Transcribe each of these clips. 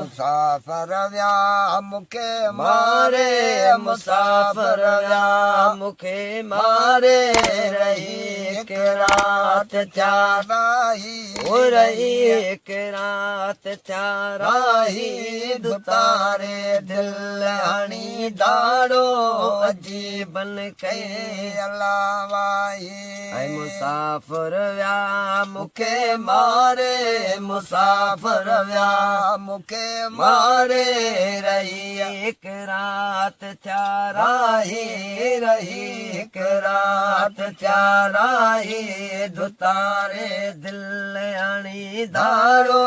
مسافر ويا مون کي ماري، مسافر ويا مون کي ماري. رهي هڪ رات ٿيا راهي، رهي هڪ رات ٿيا راهي. ڌتاري دل هڻي ڌاڙو عجيبن ڪئي الله واهي. ۽ مسافر ويا مون کي ماري، مسافر ويا مون کي ماري. رهي هڪ رات ٿيا راهي، رهي هڪ رات ٿيا راهي. ڌتاري دل هڻي ڌاڙو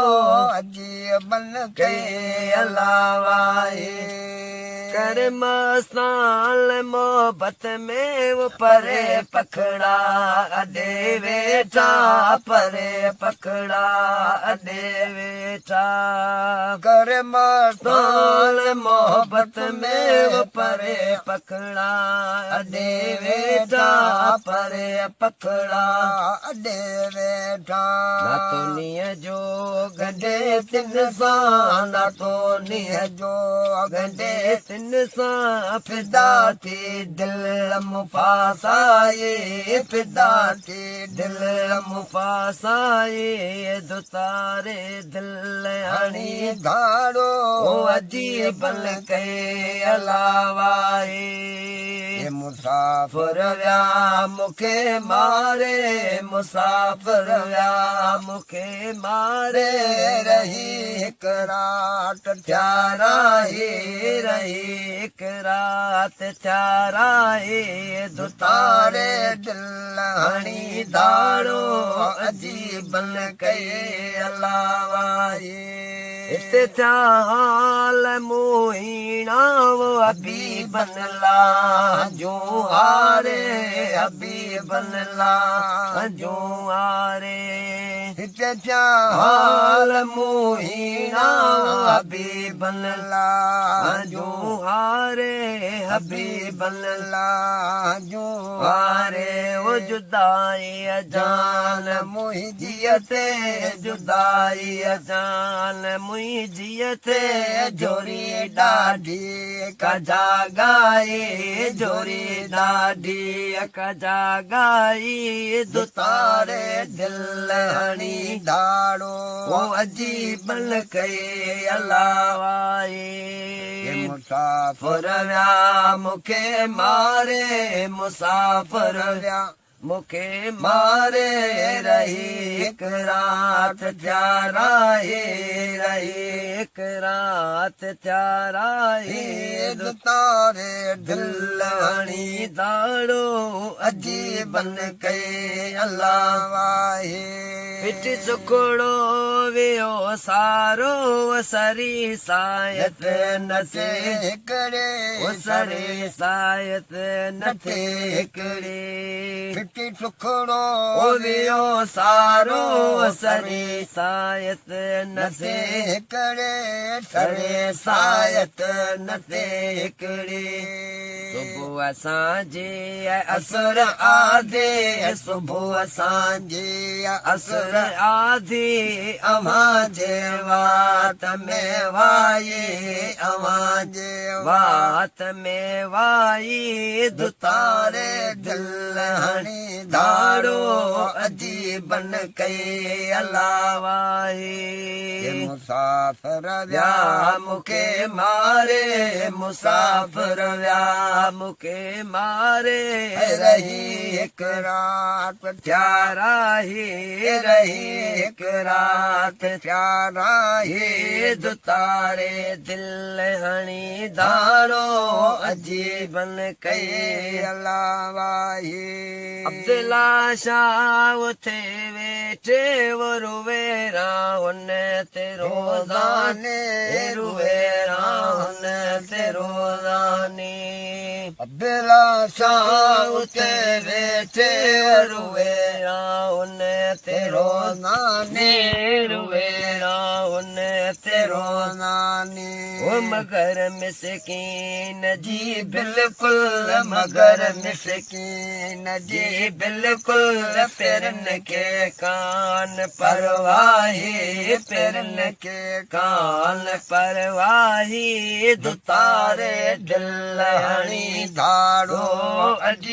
عجيبن ڪئي الله واهي. ڪر مستان محبت ۾ و پري پکڙا اڏي ويٺا، پري پکڙا اڏي ويٺا. ڪر مستان مستان محبت ۾ و پري پکڙا اڏي ويٺا، پري پکڙا اڏي ويٺا. ناتونيء جو گڏي تن سان، ناتونيء جو گڏي تن سان. فدا ٿي دل مفاسائي، فدا ٿي دل مفاسائي. ڌتاري دل هڻي ڌاڙو عجيبن ڪئي الله واهي. مسافر مسافر ويا مون کي ماري، مسافر ويا مون کي ماري. رهي هڪ رات ٿيا راهي، رهي هڪ رات ٿيا راهي. ڌتاري ڌتاري دل هڻي ڌاڙو عجيبن ڪئي الله واهي. هتي ٿيا حال موهيڻا حبيبن لا جون هاري، حبيبن لا جون هاري. هتي ٿيا حال موهيڻا حبيبن لا جون هاري، حبيبن لا جون هاري. او جدائي جان منهنجي تي، جدائي جان منهنجي تي. جوري ڏاڍي ڪجا ڳائي، جوري ڏاڍي ڪجا ڳائي. ڌتاري دل هڻي ڌاڙو او عجيبن ڪئي الله واهي. مسافر فر ويا مون کي ماري، مسافر ويا مون کي ماري. رهي هڪ رات ٿيا راهي، رهي هڪ رات ٿيا راهي. ڌتاري دل دل هڻي ڌاڙو عجيبن ڪئي الله واهي. ڦٽ سکڙو ويو سارو سري سايت نه ٿئي هڪڙي، سري سايت نه ٿئي هڪڙي. ڦٽي سکڙو ويو سارو سري سايت نه ٿئي هڪڙي، سري سايت نه ٿئي هڪڙي. صبح سانجهي اسر آڌي، صبح سانجهي اسر آڌي. اوهان جي وات ۾ وائي، اوهان جي وات ۾ وائي. ڌتاري دل هڻي ڌاڙو عجيبن ڪئي الله واهي. مسافر ويا مون کي ماري، مسافر ويا مون کي ماري. رهي هڪ رات ٿيا راهي، رهي هڪ رات ٿيا راهي. ڌتاري دل هڻي ڌاڙو عجيبن ڪئي الله واهي. عبدلا شاهه اٿي ويٺي روي راهن تي روزاني، روي راهن تي روزاني. عبدلا شاهه اتي ويٺي روي راهن تي روزاني. ناني روئيڙا ان تي روزاني او مگر مسڪين جي بلڪل مگر مسڪين جي بلڪل پيرن کي ڪان پرواهي پيرن کي ڪان پرواهي ڌتاري دل هڻي ڌاڙو اڄ.